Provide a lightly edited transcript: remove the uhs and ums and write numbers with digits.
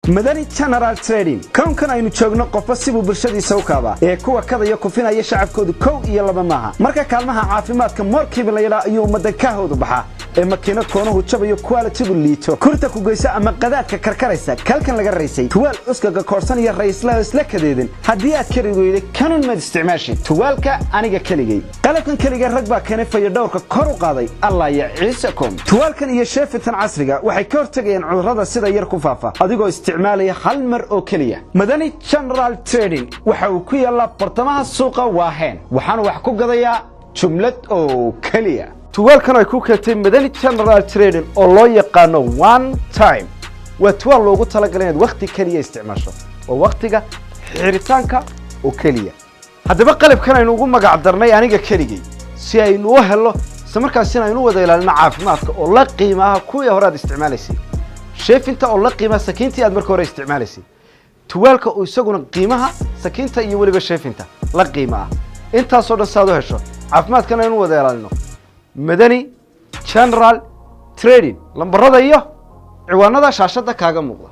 Madani General Trading. Kownkan aynu joogno, qofba sibuu bulshadiisa u kaabaa ee kuwa kadaya kufinaya shacabkoodu kow iyo laba maaha. Marka kaalmaha caafimaadka moorkiiba la yidhaa ayuu ummadda kaahoodu baxaa ee makiinad koonuhu jabayo, quality-gu liito, kurta ku geyso ama qadaadka karkaraysa, kalkan laga raysay, tuwaal uskaga koorsan iyo rayislaha isla kadeedin. Haddii aad kari weyday kanun maad isticmaashid tuwaalka aniga keligay. Qalabkan keligay rag baa keenay, fayadhowrka kor u qaaday, Allah ya ciisakum. Tuwaalkan iyo sheefitan casriga waxay ka hortegayaan cudurrada sida yar ku faafa, adigoo isticmaalaya hal mar oo keliya. Madani General Trading waxa uu ku yaallaa bartamaha suuqa Waaheen, waxaana wax ku gadayaa jumlad oo keliya. Tuwaalkan ay ku keentay Madani General Trading oo loo yaqaano one time waa tuwaal loogu talagalay inaad wakhti keliya isticmaasho, waa wakhtiga xiritaanka oo keliya. Haddaba qalabkan aynu ugu magac darnay aniga keligay, si aynu u helno isla markaasina aynu u wada ilaalino caafimaadka, oo la qiimaha kuwii hore aad isticmaalaysay, sheefinta oo la qiimaha sakiintii aad marka hore isticmaalaysay, tuwaalka oo isaguna qiimaha sakiinta iyo weliba sheefinta la qiima ah, intaasoo dhan saad u hesho, caafimaadkana aynu wada ilaalino. Madani General Trading, lambarada iyo ciwaanada shaashadda kaaga muuqda.